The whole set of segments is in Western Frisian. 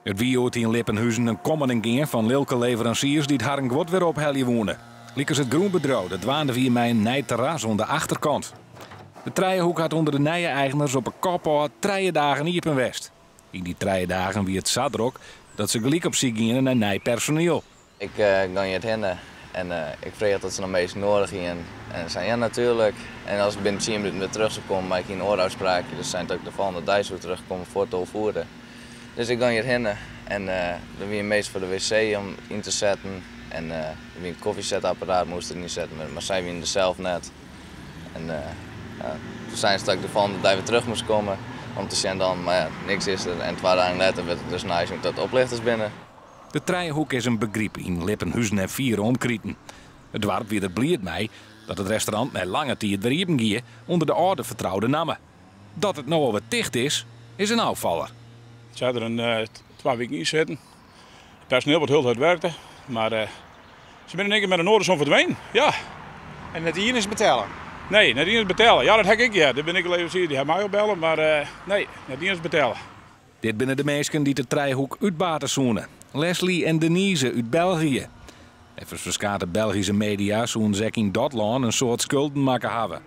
It wie hjoed yn Lippenhuzen in kommen en gean fan lilke leveransiers dy't harren guod wer ophelje woene. Lykas it grûnbedriuw dat dwaande wie mei in nij terras oan de achterkant. De Trijehoek hat ûnder de nije eigners op 'e kop ôf trije dagen iepen west. Yn dy trije dagen wie it sa drok dat se gelyk op syk giene nei nij personiel. Ik gong hjir hinne en ik frege oft se noch minsken noadich hiene. En se seinen ja natuerlik. En as ik binnen tsien minuten wer terug soe komme, mar ik hie in oare ôfspraakje, dus seinen dat ik de folgjende dei soe terugkomme foar 12 oere. Dus ik gong hjir hinne en der wie in minsk foar de wc om yn te setten en der wie in kofjesetapparaat moast der ynsetten wurde, mar sy wiene der sels net. En ja, toen seinen se dat ik de folgjende dei wer terug moast komme om te sjen dan, mar ja, niks is der. En twa dagen letter wurdt it dus neisjoen dat it oplichters binne. De Trijehoek is in begryp yn Lippenhuzen en fiere omkriten. It doarp wie der bliid mei dat it restaurant nei lange tiid wer iepen gie ûnder de âlde fertroude namme. Dat it no alwer ticht is, is in ôffaller. Se ha der in twa wiken yn sitten. It personiel wat hiel hurd werkte, mar se binne in één kear met in oare som ferdwenen. Ja. En net ien is betelle? Nee, net ien is betelle. Ja, dat ha ik ek heard. Der binne ek leveransiers dy ha my opbelle, mar nee, net ien is betelle. Dit binne de minsken dy't de Trijehoek útbate soene, Leslie en Denise út België. Neffens ferskate Belgyske media soene se ek yn dat lân in soad skulden makke hawwe.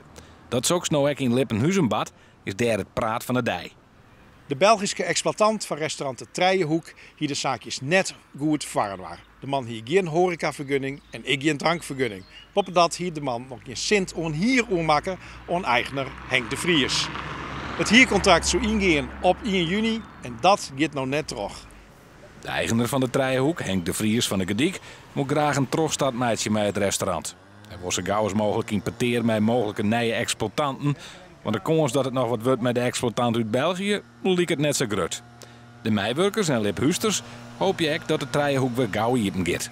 Dat soks no ek yn Lippenhuzen bart, is dêr it praat fan de dei. De Belgyske eksploitant fan restaurant De Trijehoek hie de saakjes net goed foarinoar. De man hie gjin hoarekafergunning en ek gjin drankfergunning. Boppedat hie de man noch gjin sint oan hier oermakke oan eigner Henk de Vries. It hierkontrakt soe yngean op ien juny en dat giet no net troch. De eigener fan De Trijehoek, Henk de Vries fan De Gerdyk, wol graach in trochstart meitsje mei it restaurant. Hy wol sa gau as mooglik yn petear mei mooglike nije eksploitanten, want de kâns dat it noch wat wurdt mei de eksploitant út België liket net sa grut. De meiwurkers en Liphústers hoopje ek dat De Trijehoek wer gau iepen giet.